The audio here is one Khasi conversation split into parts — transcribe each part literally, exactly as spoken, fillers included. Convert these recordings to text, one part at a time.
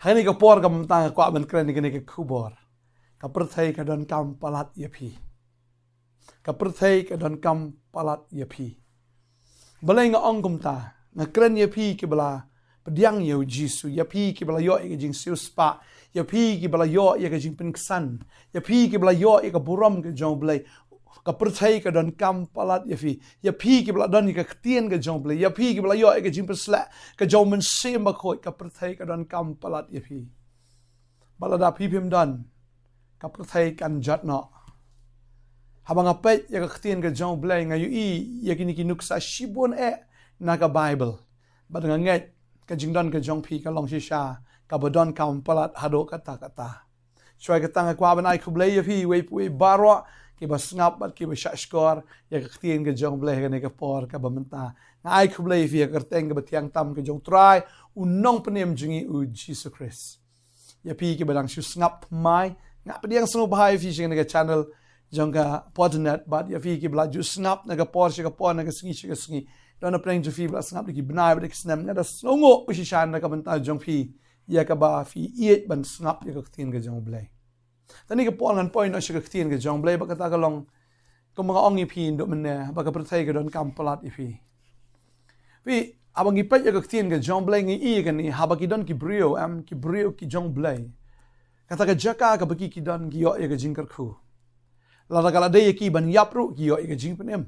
Kane ka por ka mynta nga kwah ban kren ïa kane ka khubor. Ka pyrthei ka donkam palat ïa phi. Ka pyrthei ka donkam palat ïa phi. Balei nga ong kumta? Nga kren ïa phi kiba la pdiang ïa u Jisu, ïa phi kiba la ïoh ïa ka jingsiewspah, ïa phi kiba la ïoh ïa ka jingpynksan, ïa phi kiba la ïoh ïa ka burom ka jong U Blei. Ka pyrthei ka donkam palat ïa phi. Ïa phi kiba la don ïa ka ktien ka jong U Blei, ïa phi kiba la ïoh ïa ka jingpynshlur ka jong U Mynsiem Bakhuid, ka pyrthei ka donkam palat ïa phi. Bad lada phi phim don, ka pyrthei kan jot noh. Haba nga peit ïa ka ktien ka jong U Blei, nga ïohi ïa kine ki nuksa shibun eh na ka Baibl. Bad nga ngeit ka jingdon ka jong phi ka long shisha kaba donkam palat haduh katta katta. Shuwa kata nga kwah ban ai khublei ïa phi, wei pa wei baroh kiba sngap bad kiba shahshkor ïa ka ktien ka jong U Blei ha kane ka por kaba mynta. Nga ai khublei ïa phi ha ka kyrteng kaba thiang tam ka jong U Trai, U Nongpynim jong ngi U Jisu Khrist. Ïa phi kiba dang shu sngap thymmai, nga pdiang sngewbha ïa phi sha kane ka channel jong ka Podnet, bad ïa phi kiba la ju sngap na ka por sha ka por, na ka sngi sha ka sngi. Don na pdeng jong phi ba la sngap da ki bnai bad da ki snem, nga da sngewnguh u shisha na ka bynta jong phi, ïa kaba phi ïeit ban sngap ïa ka ktien ka jong U Blei. Te kane ka por ngan poi noh sha ka ktien ka jong U Blei, bad kata ka long kumba nga ong ïa phi naduh mynne, ba ka pyrthei ka donkam palat ïa phi. Phi, haba ngi peit ïa ka ktien ka jong U Blei ngi i kane, haba ki don ki briew, em, ki briew ki jong U Blei, kata ka jaka kaba ki ki don ki ïoh ïa ka jingkyrkhu. Lada ka la dei ïa ki ban ïap ruh ki ïoh ïa ka jingpynim.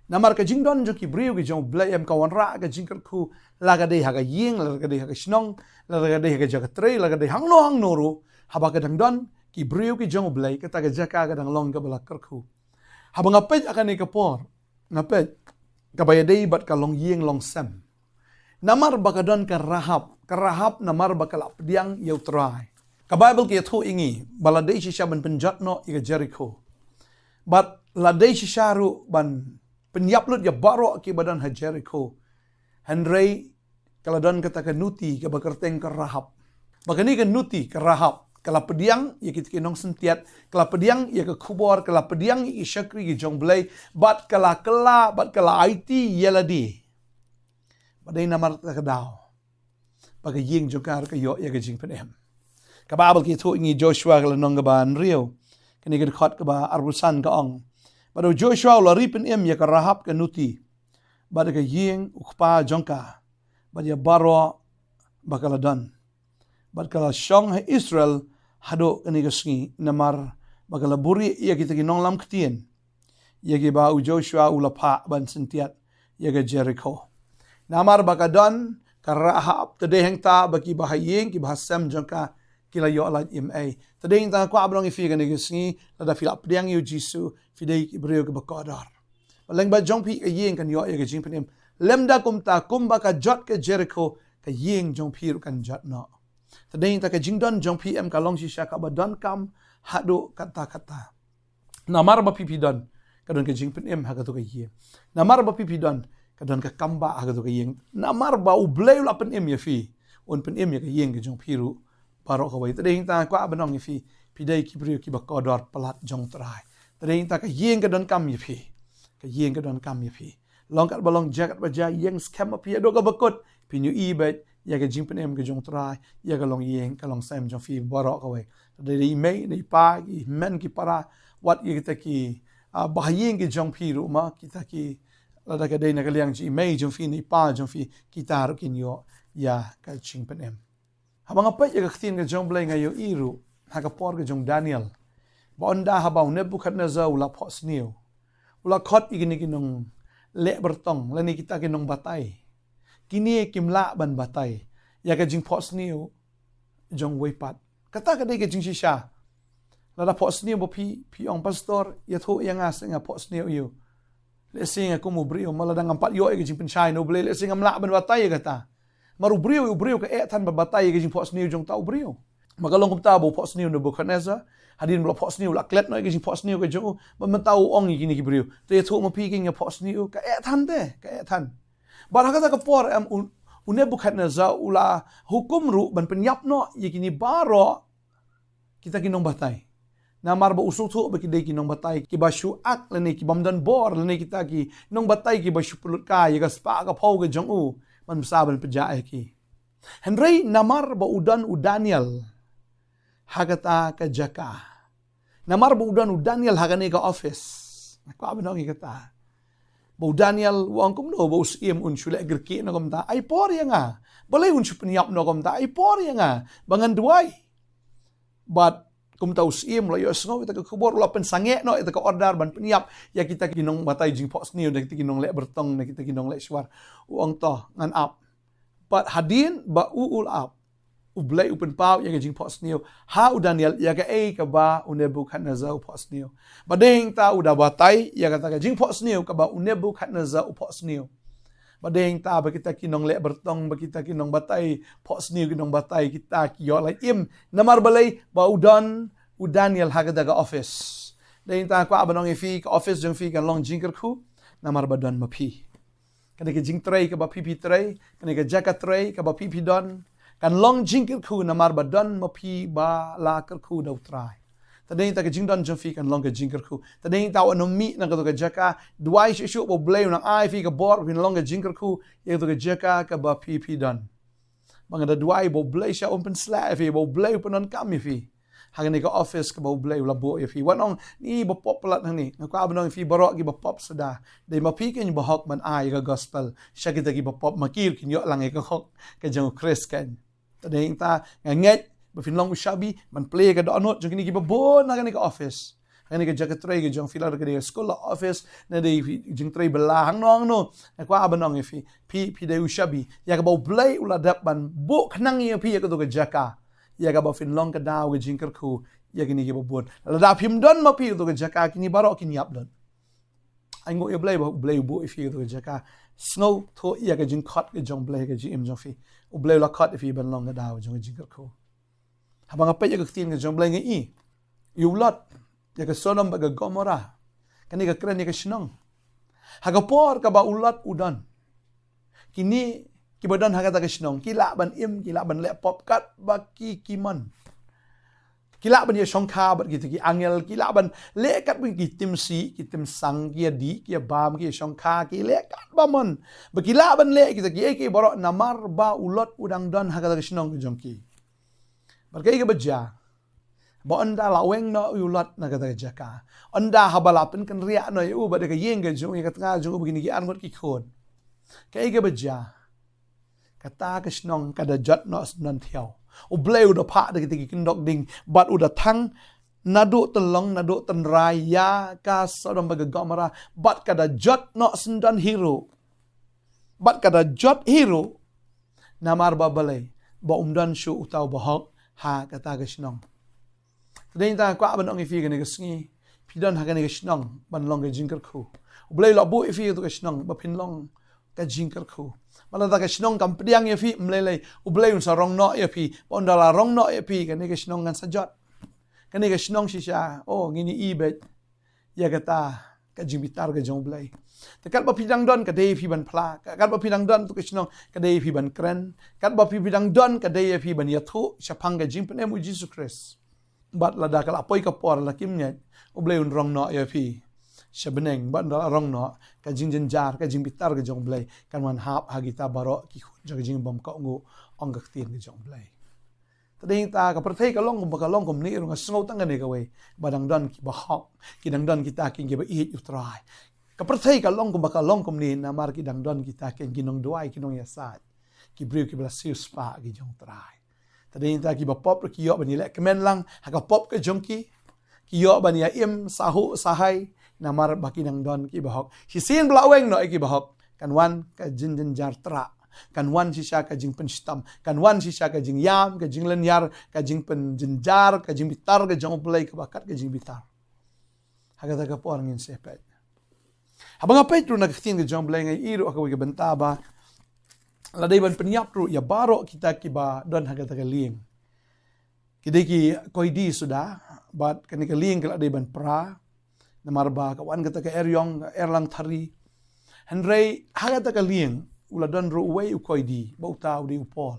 Namar ka jingdon jong ki briew ki jong U Blei em ka wanrah ka jingkyrkhu, la ka dei ha ka ïing, la ka dei ha ka shnong, la ka dei ha ka jaka trei, la ka dei hangno hangno ruh, haba ka dang don ki briew ki jong U Blei, kata ka jaka ka dang long kaba la kyrkhu. Haba nga peit ha kane ka por, nga peit kaba ïadei bad ka longïing longsem. Namar ba ka don ka Rahab, ka Rahab namar ba ka la pdiang ïa U Trai. Ka Baibl ka ïathuh ïa ngi ba la dei shisha ban pynjot noh ïa ka Jerikho. Bad la dei shisha ruh ban pynïap lut ïa baroh kiba don ha Jerikho. Hynrei ka la don kata ka nuti kaba kyrteng ka Rahab. Ba kane ka nuti ka Rahab ka la pdiang ïa kita ki nongsyntiat, ka la pdiang ïa ka khubor, ka la pdiang ïa ki shakri ki jong U Blei, bad ka la kylla, bad ka la aiti ïa lade. Ba dei namar kata ka daw ba ka ïing jong ka ruh ka ïoh ïa ka jingpynim. Ka Baibl ka ïathuh ïa ngi, Joshua ka lynnong kaba hynriew, kane ka dkhot kaba arphew san ka ong: Bad u Joshua u la ri pynim ïa ka Rahab ka nuti, bad ïa ka ïing u kpa jong ka, bad ïa baroh ba ka la don. Bad ka la shong ha Israel haduh kane ka sngi, namar ba ka la buhrieh ïa kita ki nonglam ktien, ïa kiba u Joshua u la phah ban syntiat ïa ka Jerikho. Namar ba ka don ka Rahab, te dei hangta ba kiba ha ïing, kiba ha sem jong ka, ki la ïoh lait im ei. Te dei hangta nga kwah ban ong ïa phi kane ka sngi, lada phi la pdiang ïa u Jisu, phi dei ki briew kiba kordor. Ba lyngba jong phi ka ïing kan ïoh ïa ka jingpynim. Lymda kumta, kumba ka jot ka Jerikho, ka ïing jong phi ruh kan jot noh. Te dei hangta ka jingdon jong phi em ka long shisha kaba donkam haduh katta katta. Namar ba phi phi don, ka don ka jingpynim ha kato ka ïing. Namar ba phi phi don, ka don ka kambah ha kato ka ïing. Namar ba U Blei u la pynim ïa phi, un pynim ïa ka ïing ka jong phi ruh baroh kawei. Te dei hangta nga kwah ban ong ïa phi, phi dei ki briew kiba kordor palat jong U Trai. Te dei hangta ka ïing ka donkam ïa phi. Ka ïing ka donkam ïa phi. Long katba long, jia katba jia, ïeng skhem ma phi haduh kaba kut, phin ïohi beit ïa ka jingpynim ka jong U Trai ïa ka longïing ka longsem jong phi baroh kawei. Lada dei i mei ne i pa, ki hynmen ki para, wat ïa kita ki, ah, bahaïing ki jong phi ruh ma, kita ki, lada ka dei na ka liang jong i mei jong phi ne i pa jong phi, kita ruh kin ïoh ïa ka jingpynim. Haba nga peit ïa ka ktien ka jong U Blei nga ïohi ruh ha ka por ka jong u Daniel, ba ynda haba u Nebukhadnessar u la phohsniew, u la khot ïa kine ki nongleh byrtong lane kita ki nongbatai. Kine kim lah ban batai ïa ka jingphohsniew jong uwei pat. Kata ka dei ka jingshisha. Lada phohsniew ba phi, phi ong, "Pastor, ïathuh ïa nga, sngewbha phohsniew ïa u." Lehse nga kum u briew, ma lada ngam pat ïoh ïa ka jingpynshai na U Blei, lehse ngam lah ban batai ïa kata. Namar u briew, u briew ka eh than ban batai ïa ka jingphohsniew jong uta u briew. Ma ka long kumta ba u phohsniew Nebukhadnessar, hadien ba la phohsniew u la klet noh ïa ka jingphohsniew ka jong u, bad mynta u ong ïa kine ki briew, "To ïathuh ma phi, kin ïa phohsniew." Ka eh than te, ka eh than. Bad ha kata ka por em u, u Nebukhadnessar u la hukum ruh ban pynïap noh ïa kine baroh kita ki nongbatai. Namar ba u sngewthuh ba ki dei ki nongbatai kiba shu ak lane ki bym don bor lane kita ki nongbatai kiba shu pynlut kai ïa ka spah ka phew ka jong u ban bsa ban pynjah ïa ki. Hynrei namar ba u don u Daniel ha kata ka jaka. Namar ba u don u Daniel ha kane ka office. Nga kwah ban ong ïa kata. Ba u Daniel u ong kumno ba u syiem un shu leh kyrkieh noh kumta. Ai por ïa nga. Balei un shu pynïap noh kumta. Ai por ïa nga. Ba ngan duwai. Bad kumta u syiem u la ïohsngew ïa kata ka khubor, u la pynsangeh noh ïa kata ka order ban pynïap ïa kita ki nongbatai jingphohsniew, na kita ki nongleh byrtong, na kita ki nongleh shuwa. U ong to, ngan ap. Bad hadien ba u u la ap, U Blei u pynpaw ïa ka jingphohsniew ha u Daniel ïa kaei kaba u Nebukhadnezar u phohsniew. Bad dei hangta u da batai ïa kata ka jingphohsniew kaba u Nebukhadnezar u phohsniew. Bad dei hangta ba kita ki nongleh byrtong, ba kita ki nongbatai phohsniew, ki nongbatai kita ki ïoh lait im. Namar balei? Ba u don u Daniel ha kata ka office. Dei hangta kwah ban ong ïa phi, ka office jong phi kan long jingkyrkhu namar ba don ma phi. Kane ka jingtrei kaba phi phi trei, kane ka jaka trei kaba phi phi don, kan long jingkyrkhu namar ba don ma phi ba la kyrkhu da U Trai. Te dei ta ka jingdon jong phi kan long ka jingkyrkhu. Te dei ta wat nym mih na kato ka jaka, duwai shuh shuh ba U Blei un nang ai phi ka bor, phin long ka jingkyrkhu ïa kato ka jaka kaba phi phi don. Ba nga da duwai ba U Blei sha un pynshlur ïa phi, ba U Blei un pyndonkam ïa phi ha kane ka office kaba U Blei u la buh ïa phi. Wat ong ni ba pop palat hangne. Nga kwah ban ong ïa phi baroh kiba pop suda, dei ma phi kin ba hok ban ai ka gospel sha kita kiba pop, ma ki ruh kin ïoh lang ïa ka hok ka jong U Khrist kan. Te dei ta nga ngeit ba phin long u shabi ban plie ka dohnud jong kine kiba bun ha kane ka office. Kane ka jaka trei ka jong phi, lada ka dei skul, la office, ne dei jingtrei bylla hangno hangno. Nga kwah ban ong ïa phi, phi phi dei u shabi ïa kaba U Blei u la dep ban buh khnang ïa phi ïa kato ka jaka, ïa kaba phin long ka daw ka jingkyrkhu ïa kine kiba bun. Lada phim don ma phi kato ka jaka, kine baroh kin ïap lut. Ai nguh ïa U Blei ba U Blei u buh ïa phi kato ka jaka. Sngewthuh ïa ka jingkhot ka jong U Blei ha ka jingim jong phi. U Blei u la khot ïa phi ban long ka daw jong ka jingkyrkhu. Haba nga peit ïa ka ktien ka jong U Blei nga i ïa u Lot, ïa ka Sodom bad ka Gomorrah. Kane ka kren ïa ka shnong. Ha ka por kaba u Lot u don, kine kiba don ha kata ka shnong ki lah ban im, ki lah ban leh pop katba ki ki mon. Ki lah ban ïashongkha bad kita ki angel, ki lah ban leh katba ki tim sih, ki tim sang, ki ïadih, ki ïabam, ki ïashongkha, ki leh katba mon. Ba ki lah ban leh kita kiei kiei baroh namar ba u Lot u dang don ha kata ka shnong ka jong ki. Bad kaei kaba jia? Ba ynda la weng noh ïa u Lot na kata ka jaka, ynda haba la pynkynriah noh ïa u bad ka ïing ka jong u, ïa ka tnga jong u bad kine ki arngut ki khun, kaei kaba jia? Kata ka shnong ka da jot noh syndon thiaw. U Blei u da phah da kita ki kyndok ding bad u da thang naduh tynlong naduh tynrai ïa ka Sodom bad ka Gomorrah, bad ka da jot noh syndon hi ruh. Bad ka da jot hi ruh. Namar ba balei? Ba um don shuh uta uba hok ha kata ka shnong. Te dei ta kwah ban ong ïa phi kane ka sngi, phi don ha kane ka shnong ban long ka jingkyrkhu. U Blei u la buh ïa phi ïa kato ka shnong ba phin long ka jingkyrkhu. Ba lada ka shnong kam pdiang ïa phi, ym lei lei, U Blei un sa rong noh ïa phi. Ba ynda la rong noh ïa phi, kane ka shnong kan sa jot. Kane ka shnong shisha, oh, ngin ïa i beit ïa kata ka jingbitar ka jong U Blei. Te katba phi dang don, ka dei ïa phi ban phla. Katba phi dang don tu ka shnong, ka dei ïa phi ban kren. Katba phi dang don, ka dei ïa phi ban ïathuh shaphang ka jingpynim U Jisu Khrist. Bad lada ka la poi ka por la kim ngeit, U Blei un rong noh ïa phi sha bneng. Bad ynda la rong noh, ka jingjynjar, ka jingbitar ka jong U Blei kan wan hap ha kita baroh ki khun jong ka jingbymkohnguh, ong ka ktien ka jong U Blei. Te dei ta ka pyrthei ka long kumba ka long kumne ruh, nga sngew tang kane kawei, ba dang don kiba hok, ki dang don kita kin kiba ïeit U Trai. Ka pyrthei ka long kumba ka long kumne namar ki dang don kita kin ki nongduwai, ki nongïasaid, ki briew kiba la siew spah ki jong U Trai. Te dei ta kiba pop ruh ki ïoh ban ïaleh kmen lang ha ka pop ka jong ki. Ki ïoh ban ïa im sahuh sahai namar ba ki dang don kiba hok. Shisien ba la weng noh ïa kiba hok, kan wan ka jingjynjar trah. Kan wan shisha ka jingpynshitom. Kan wan shisha ka jingïam, ka jinglynñiar, ka jingpynjynjar, ka jingbitar ka jong U Blei kaba kat ka jingbitar. Ha kata ka por ngin sa peit. Haba nga peit ruh na ka ktien ka jong U Blei, nga i ruh ha kawei ka bynta ba la dei ban pynïap ruh ïa baroh kita kiba don ha kata ka lieng. Ki dei ki koidi suda, bad kane ka lieng ka la dei ban pra. Namar ba ka wan kata ka eriong, ka erlang thari. Hynrei ha kata ka lieng u la don ruh uwei u koidi, ba uta u dei u Paul.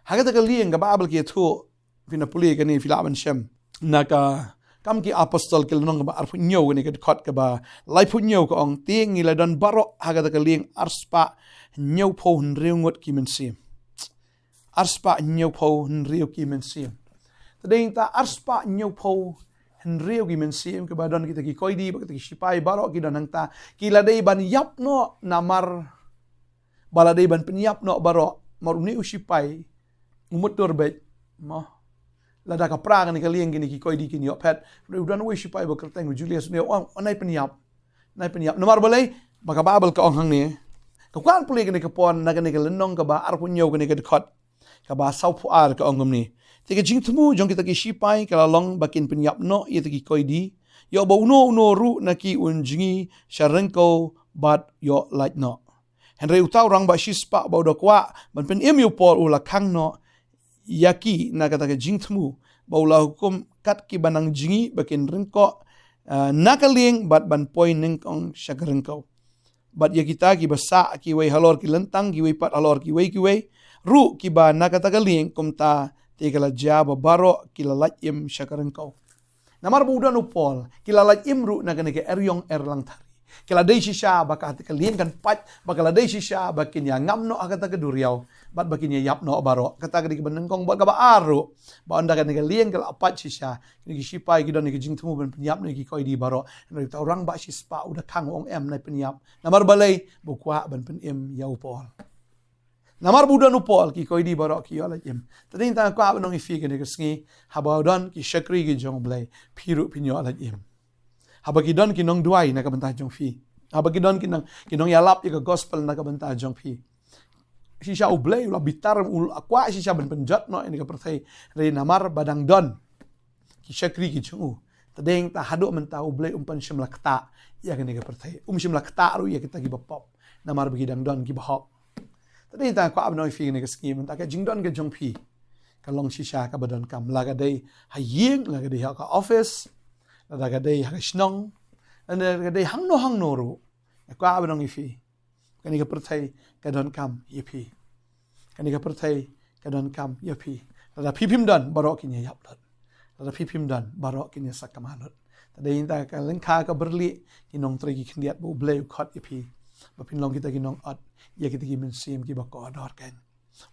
Ha kata ka lieng ka Baibl ka ïathuh, phin da pule kane phi lah ban shem. Na ka Kam ki Apostol, ki lynnong kaba arphew hynñiew, kane ka dkhot kaba laiphew hynñiew ka ong, te ngi la don baroh ha kata ka lieng arspah hynñiewphew hynriew ngut ki mynsiem. arspah hynñiewphew hynriew ki mynsiem. Te dei ta arspah hynñiewphew hynriew ki mynsiem, kiba don kita ki koidi bad kita ki shipai baroh ki don hangta, ki la dei ban ïap noh namar ba la dei ban pynïap noh baroh, namar une u shipai u mutdur beit, mo. Lada ka pra kane ka lieng, kine ki koidi kin ïoh phet. Hynrei u don uwei u shipai ba kyrteng u Julius, une u ong, "Nai pynïap. Nai pynïap." Namar balei? Ba ka Baibl ka ong hangne. Nga kwah pule kane ka por na kane ka lynnong kaba arphew hynñiew, kane ka dkhot kaba sawphew ar, ka ong kumne: Te ka jingthmu jong kita ki shipai ka la long ba kin pynïap noh ïa kita ki koidi, ïoh ba uno uno ruh na ki un jngi sha ryngkew bad ïoh lait noh. Hynrei uta u rangbah shispah ba u da kwah ban pynim ïa u Paul u la khang noh ïa ki na kata ka jingthmu, ba u la hukum kat kiba nang jngi ba kin ryngkoh, ah, na ka lieng bad ban poi nyngkong sha ka ryngkew. Bad ïa kita kiba sah, kiwei halor ki lyntang, kiwei pat halor kiwei kiwei ruh, kiba na kata ka lieng, kumta te ka la jia ba baroh ki la lait im sha ka ryngkew. Namar ba u don u Paul, ki la lait im ruh na kane ka eriong erlang thari. Ki la dei shisha ba kata ka lieng kan pait, ba ka la dei shisha ba kin ïa ngam noh ha kata ka duriaw, bad ba kin ïa ïap noh baroh. Kata ka dei kaba nyngkong. Bad kaba ar ruh, ba ynda kane ka lieng ka la pait shisha, kine ki shipai ki don ïa ka jingthmu ban pynïap noh ïa ki koidi baroh. Hynrei uta u rangbah shispah u da khang, u ong, "Em, nai pynïap." Namar balei? Ba u kwah ban pynim ïa u Paul. Namar ba u don u Paul, ki koidi baroh ki ïoh lait im. Te dei ta nga kwah ban ong ïa phi kane ka sngi, haba u don ki shakri ki jong U Blei, phi ruh phin ïoh lait im. Haba ki don ki nongduwai na ka bynta jong phi, haba ki don ki nong, ki nongïalap ïa ka gospel na ka bynta jong phi, shisha U Blei u la bitar, u la kwah shisha ban pynjot noh ïa kane ka pyrthei. Hynrei namar ba dang don ki shakri ki jong u, te dei ta haduh mynta U Blei um pan shym la ktah ïa kane ka pyrthei, um shym la ktah ruh ïa kita kiba pop, namar ba ki dang don kiba hok. Te dei ta kwah ban ong ïa phi kane ka sngi, mynta ka jingdon ka jong phi ka long shisha kaba donkam, la ka dei ha ïing, la ka dei ha ka office, la ka dei ha ka shnong, la ka dei hangno hangno ruh. Nga kwah ban ong ïa phi, kane ka pyrthei ka donkam ïa phi. Kane ka pyrthei ka donkam ïa phi. Lada phi phim don, baroh kin ïa ïap lut. Lada phi phim don, baroh kin ïa sakma lut. Te dei ta ka lyngkha ka byrlieh, ki nongtrei ki khyndiat, ba U Blei u khot ïa phi ba phin long kita ki nongot ïa kita ki mynsiem kiba kordor kein.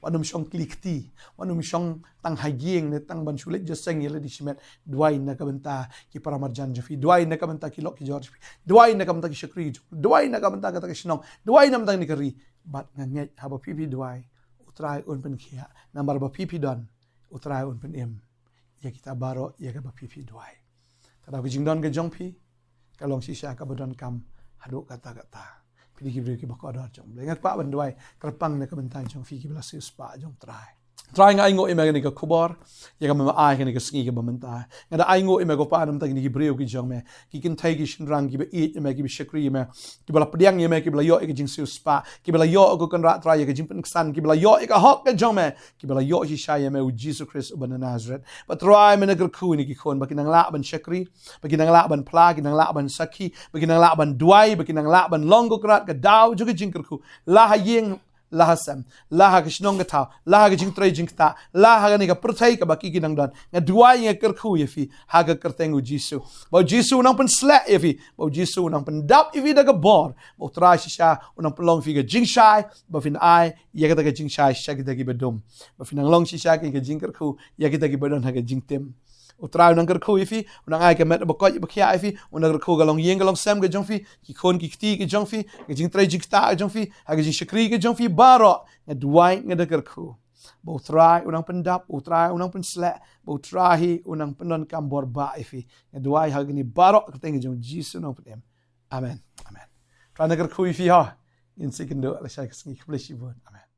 Wat nym shong kli kti, wat nym shong tang ha ïing ne tang ban shu leit jingïaseng ïalade shimet. Duwai na ka bynta ki paramarjan jong phi, duwai na ka bynta ki lok ki jor jong phi, duwai na ka bynta ki shakri jong phi, duwai na ka bynta kata ka shnong, duwai na ka bynta kane ka ri. Bad nga ngeit haba phi phi duwai, U Trai un pynkhiah, namar ba phi phi don, U Trai un pynim ïa kita baroh ïa kaba phi phi duwai. Ka dei ka jingdon ka jong phi ka long shisha kaba donkam haduh katta katta. Phi dei ki briew kiba kordor jong U Blei. Nga kwah ban duwai kyrpang na ka bynta jong phi kiba la siewspah jong U Trai. Trai, nga ainguh ïa me kane ka khubor, ïa kaba me ai kane ka sngi kaba mynta. Nga da ainguh ïa me ko Pa na ka bynta kine ki briew ki jong me, ki kynthei ki shynrang kiba ïeit ïa me, kiba shakri ïa me, kiba la pdiang ïa me, kiba la ïoh ïa ka jingsiewspah, kiba la ïoh, ko Kynrad Trai, ïa ka jingpynksan, kiba la ïoh ïa ka hok ka jong me, kiba la ïoh shisha ïa me, U Jisu Khrist uba na Nasareth. Bad Trai, me nang kyrkhu ïa kine ki khun ba kin nang lah ban shakri, ba kin nang lah ban phla, kin nang lah ban sakhi, ba kin nang lah ban duwai, ba kin nang lah ban long, ko Kynrad, ka daw jong ka jingkyrkhu, la ha ïing, la ha sem, la ha ka shnong ka thaw, la ha ka jingtrei jingktah, la ha kane ka pyrthei kaba ki ki nang don. Nga duwai, nga kyrkhu ïa phi ha ka kyrteng U Jisu, ba U Jisu u nang pynsleh ïa phi, ba U Jisu u nang pyndap ïa phi da ka bor, ba U Trai shisha u nang pynlong ïa phi ka jingshai, ba phin ai ïa kata ka jingshai sha kita kiba dum, ba phin nang long shisha ka jingkyrkhu ïa kita kiba don ha ka jingtim. U Trai u nang kyrkhu ïa phi, u nang ai ka met ba koit ba khiah ïa phi, u nang kyrkhu ka longïing ka longsem ka jong phi, ki khun ki kti ki jong phi, ka jingtrei jingktah ka jong phi, ha ka jingshakri ka jong phi baroh. Nga duwai, nga da kyrkhu ba U Trai u nang pyndap, U Trai u nang pynsleh, ba U Trai hi u nang pyndonkam bor bah ïa phi. Nga duwai ha kine baroh ha ka kyrteng ka jong U Jisu u nongpynim. Amen. Amen. Trai u nang kyrkhu ïa phi ha. Ngin sa ïakynduh lashai ka sngi. Khublei shibun. Amen.